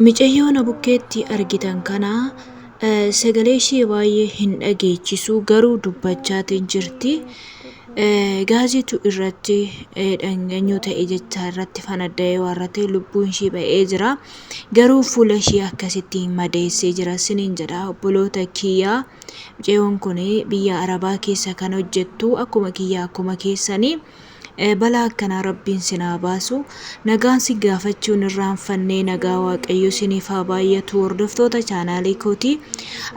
Micayyoo na bukkeetti argitan kana sagalee ishee baay'ee hin dhageechisu garuu dubbachaatiin jirti. Gaaziitu irratti dhanganyuu ta'e jecha irratti fanadda'ee waarratee lubbuun ishee ba'ee jira. Garuu fuula ishee akkasitti madeessee jira siniin jedha obboloota kiyyaa. Micayyoon kun biyya Arabaa keessa kan hojjettu akkuma kiyyaa akkuma keessanii. Balaa akkanaa Rabbiin sin haa baasu. Nagaan si gaafachuu hin irraanfannee nagaa Waaqayyo siniif haa baay'atu hordoftoota chaanaalii kooti.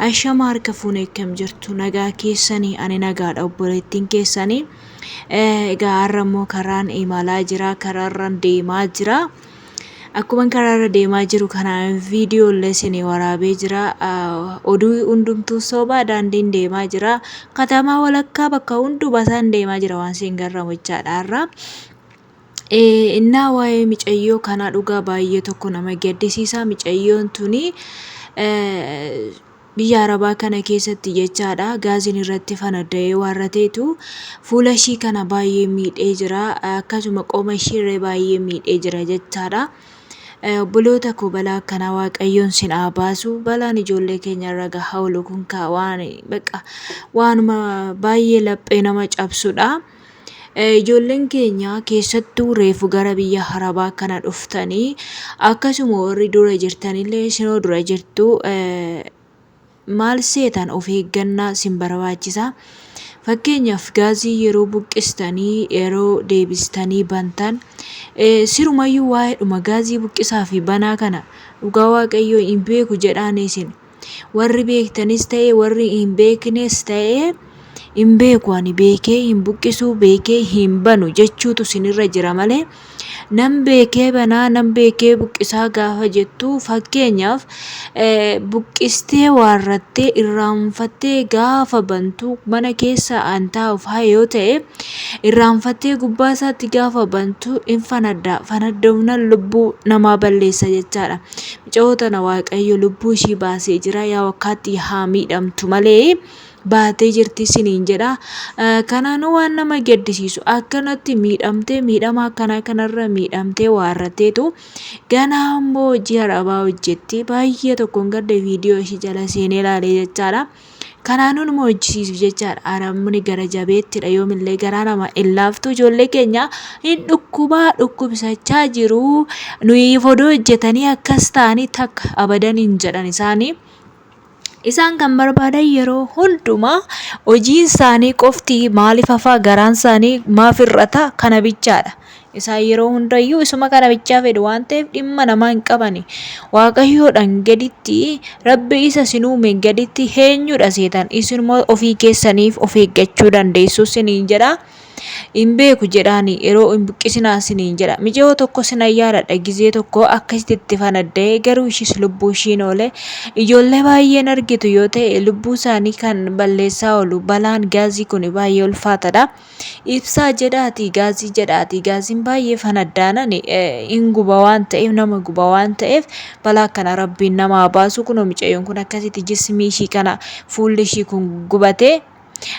Ashama harka fuune akkam jirtu nagaa keessanii ani nagaadha obboleettiin keessanii. Egaa har'a immoo karaan imalaa jira karaarraan deemaa jira. Akkuman karaarra deemaa jiru kanaan viidiyoo illee isinii waraabee jira. Oduu hundumtuu sobaa daandiin deemaa jira. Katamaa walakkaa bakka hunduma isaan deemaa jira waan siin garramu jechaadha har'a. Innaa waa'ee micayyoo kanaa dhugaa baay'ee tokko nama gaddisiisa. Micayyoon tuni Biyya Arabaa kana keessatti jechaadha gaaziin irratti fanadda'ee waarrateetu fuula ishii kana baay'ee miidhee jira. Akkasuma qoma ishii irree baay'ee miidhee jira jechaadha. Obboloota koo balaa akkanaa Waaqayyoon sin haa baasu. Balaan ijoollee keenya irra gahaa oolu kun kaa waan baqa waanuma baay'ee laphee nama cabsudha. Ijoolleen keenya keessattuu reefu gara biyya Arabaa kana dhuftanii akkasuma warri dura jirtanillee isinoo dura jirtu maal seetan of eeggannaa sin barbaachisa. Fakkeenyaaf gaazii yeroo buqqistanii yeroo deebistanii bantan sirumayyuu waa'eedhuma gaazii buqqisaa fi banaa kana dhugaa waaqayyoo hin beeku jedhaan isin. Warri beektanis ta'e warri hin beeknes ta'e hin beeku ani beekee hin buqqisuu beekee hin banu jechuutu sinirra jira malee nan beekee banaa nan beekee buqqisaa gaafa jettu fakkeenyaaf buqqistee waarrattee irraanfattee gaafa bantu mana keessa an taa'u faa yoo ta'e irraanfattee gubbaa isaatti gaafa bantu hin fanadda fanaddaumnan lubbuu namaa balleessa jechaadha. Micayoo tana waaqayyo lubbuu ishii baasee jira yaa wakkaatti haa miidhamtu malee baatee jirti siniin jedha. Kanaanuu waan nama gaddisiisu akkanatti miidhamtee miidhama akkanaa kanarra miidhamtee waarratteetu ganaa immoo hojii arabaa hojjetti baay'ee tokkoon gadde viidiyoo ishii jala seenee ilaalee jechaadha. Kanaanuu numa hojjisiisu jechaadha. Arabni gara jabeettidha yoomillee garaa nama hin laaftu ijoollee keenya hin dhukkubaa dhukkubsachaa jiru. Nuyiif odoo hojjetanii akkas ta'anii takka abadan hin jedhan isaanii. Isaan kan barbaadan yeroo hundumaa hojiin isaanii qofti maaliif hafaa garaan isaanii maaf hir'ata kana bichaadha. Isaan yeroo hundayyuu isuma kana bichaa fedhu waan ta'eef dhimma namaa hin qabani. Waaqayyoodhaan gaditti Rabbi isa isin uumeen gaditti eenyudha seetan isinuma ofii keessaniif of eeggachuu dandeessu isiniin jedha. Hin beeku jedhaani yeroo hin buqqisinaa isiniin jedha. Micayoo tokko sinan yaadadha gizee tokko akkasitti itti fanadda'ee garuu ishis lubbuu ishiin oole. Ijoollee baay'een argitu yoo ta'e lubbuu isaanii kan balleessaa oolu balaan gaazii kun baay'ee ulfaatadha. Ibsaa jedhaatii gaazii jedhaatii gaaziin baay'ee fanaddaanani hin guba waan ta'eef nama guba waan ta'eef balaa akkana rabbiin nama haa baasu kunoo micayyoon kun akkasitti jismii ishii kana fuulli ishii kun gubatee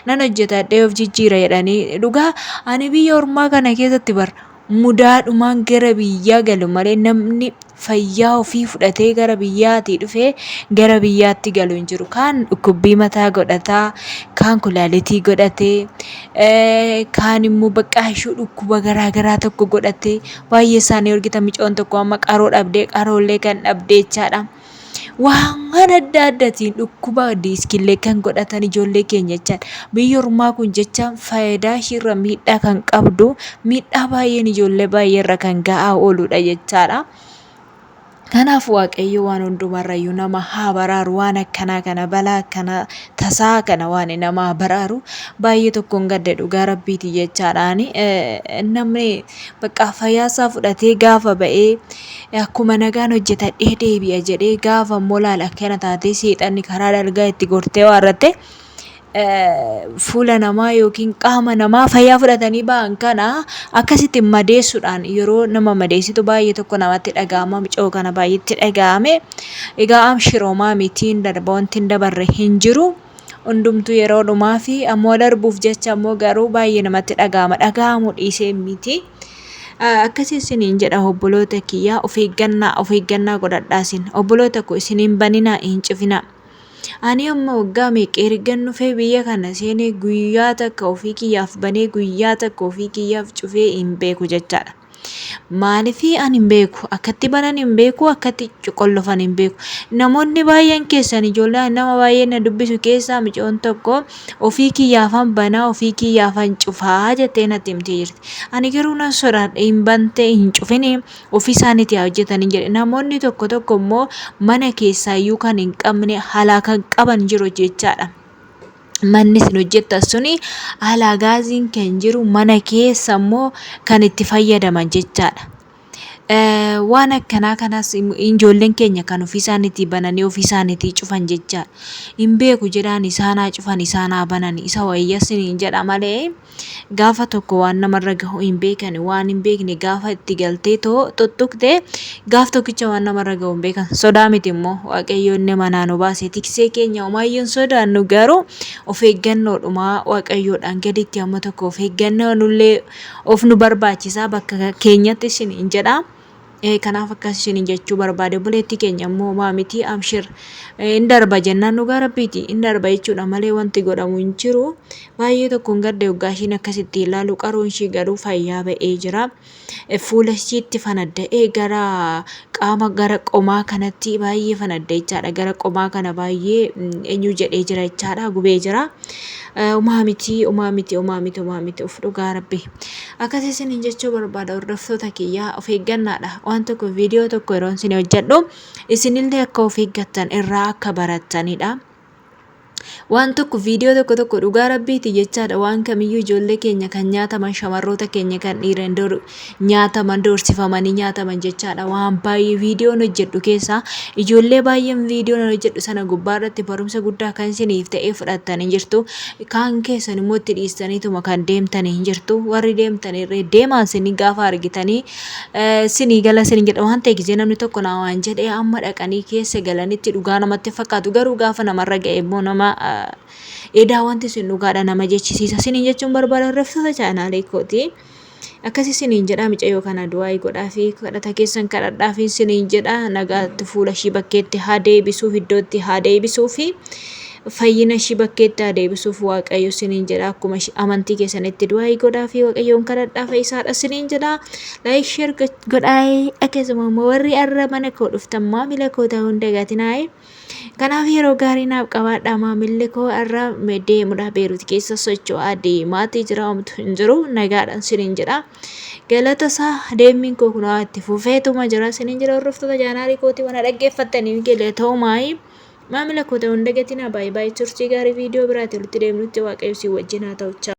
nan hojjetadhee of jijjiira jedhanii dhugaa ani biyya ormaa kana keessatti bar mudaadhumaan gara biyyaa galu malee namni fayyaa ofii fudhatee gara biyyaatii dhufee gara biyyaatti galu hin jiru. Kaan dhukkubbii mataa godhataa, kaan kulaalitii godhatee, kaan immoo bakka ishuu dhukkuba garaa garaa tokko godhatee baay'ee isaanii argita micoon tokko amma qaroo dhabdee qaroollee kan dhabdee jechaadha. Waan adda addaatiin dhukkuba diiskiillee kan godhatan ijoollee keenya jechaadha. Biyyi ormaa kun jecha faayidaa ishiirra miidhaa kan qabdu miidhaa baay'een ijoollee baay'eerra kan ga'aa ooludha jechaadha. Kanaaf Waaqayyo waan hundumarrayyuu nama haa baraaru waan akkanaa kana balaa akkanaa tasaa kana waan nama haa baraaru baay'ee tokkoon gadde dhugaa rabbiiti jechaadhaani namni bakka fayyaasaa fudhatee gaafa ba'ee Akkuma nagaan hojjetadhee deebi'a jedhee gaafa immoo laal akkana taatee seexanni karaa dalgaa itti gortee waarratte fuula namaa yookiin qaama namaa fayyaa fudhatanii ba'an kana akkasitti madeessuudhaan yeroo nama madeessitu baay'ee tokko namatti dhaga'ama micoo kana baay'eetti dhaga'ame. Egaa amshiroomaa mitiin darba wanti hin dabarre hin jiru. Hundumtuu yeroo dhumaa fi ammoo darbuuf jecha ammoo garuu baay'ee namatti dhaga'ama dhaga'amuu dhiisee miti. Akkasii isiniin jedha obboloota kiyyaa, of eeggannaa, of eeggannaa godhadhaa isin. Obboloota koo, isin hin baninaa, hin cufinaa. Ani amma waggaa meeqa ergan dhufee biyya kana seenee guyyaa takka ofii kiyyaaf banee, guyyaa takka ofii kiyyaaf cufee hin beeku jechaadha. Maaliifii ani hin beeku, akkatti banan hin beeku, akkatti qollofan hin beeku. Namoonni baay'een keessan, ijoollee nama baay'ee na dubbisu keessaa micoon tokko ofii kiyyaafan banaa, ofii kiyyaafan cufaa jettee natti himtee jirti. Ani garuu nan sodaadhe, hin bantee hin cufini, ofii isaaniitii haa hojjetanii jedhe. Namoonni tokko tokko immoo mana keessaayyuu kan hin qabne alaa kan qaban jiru jechaadha. Manni isin hojjettan suni alaa gaaziin kan jiru, mana keessa immoo kan itti fayyadaman jechaadha. Waan akkanaa kanas ijoolleen keenya kan ofii isaaniitii bananii ofii isaaniitii cufan jechaadha. Hin beeku jedhaan, isaanaa cufan, isaanaa banan isa wayya isiniin jedha malee, gaafa tokko waan namarra gahu hin beekan. Waan hin beekne gaafa itti galtee too tuttuqte, gaaf tokkicha waan namarra gahu hin beekan. Sodaa miti immoo, Waaqayyo inni manaa nu baase tiksee keenya, homaayyuu hin sodaannu, garuu of eeggannoodhuma Waaqayyoodhaan gaditti amma tokko of eeggannoo nullee of nu barbaachisaa bakka keenyatti isin hin jedha. Kanaaf akkas isiniin jechuu barbaade. Obboleettii keenya immoo homaa miti, amshir, hin darba jennaan, dhugaa rabbiiti hin darba jechuudha malee wanti godhamu hin jiru. Baay'ee tokkoon gadde hoggaa ishiin akkasitti ilaalu. Qaroon ishii garuu fayyaa ba'ee jira. Fuula ishiitti fanadda'ee gara qaama gara qomaa kanatti baay'ee fanadda jechaadha. Gara qomaa kana baay'ee eenyu jedhee jira jechaadha, gubee jira. Umaa miti, umaa miti, umaa miti, umaa miti, uf dhugaa rabbi. Akkas isiniin jechuu barbaada, hordoftoota kiyyaa, of eeggannaadha. Waan tokko, viidiyoo tokko yeroo isin hojjedhu isinillee akka of eeggattan, irraa akka barattanidha. Waan tokko, viidiyoo tokko tokko, dhugaa rabbiiti jechaadha, waan kamiyyuu ijoollee keenya kan nyaataman, shamarroota keenya kan dhiiran nyaataman, doorsifamanii nyaataman jechaadha. Waan baay'ee viidiyoon hojjedhu keessaa ijoollee baay'een viidiyoon hojjedhu sana gubbaa irratti barumsa guddaa kan isiniif ta'ee fudhattanii jirtu. Kaan keessan immoo itti dhiistaniituma kan deemtanii hin jirtu. Warri deemtan irree deemaa, isinii gaafa argitanii isinii gala isin jedha. Waan ta'e gisee namni tokko naa waan jedhee amma dhaqanii keessa galanitti dhugaa namatti fakkaatu, garuu gaafa namarra ga'e immoo nama edaa wanti isin dhugaadha nama jechisiisa isiniin jechuun barbaada, hordoftoota chaanaalee kooti. Akkas isiniin jedha, micayyoo kana du'aayii godhaa fi kadhata keessan kadhadhaa fi isiniin jedha. Nagaatti fuula ishii bakkeetti haa deebisuuf, iddootti haa deebisuu fi fayyina ishii bakkeetti haa deebisuuf Waaqayyo isiniin jedha. Akkuma amantii keessanitti du'aayii godhaa fi Waaqayyoon kadhadhaa, fayyisaadha isiniin jedha. Like, share godhaa, akkasuma immoo warri arra mana koo dhuftan maamila koo ta'uu hin dagatinaa. Kanaaf yeroo gaarii naaf qabaadhaa. Maamilli koo har'a deemudha, Beerut keessa socho'aa deemaatii jira, homtu hin jiru, nagaadhaan siniin jedha. Galata isaa deemmiin koo kunoo itti fufeetuma jira siniin jira. Hordoftoota chaanaalii kootii, waan dhaggeeffattaniif galatoomaa. Maamila koo ta'uu hin dagatinaa. Baay'ee baay'ee, turtii gaarii. Viidiyoo biraatiin walitti deemnutti Waaqayyo si wajjin haa ta'u.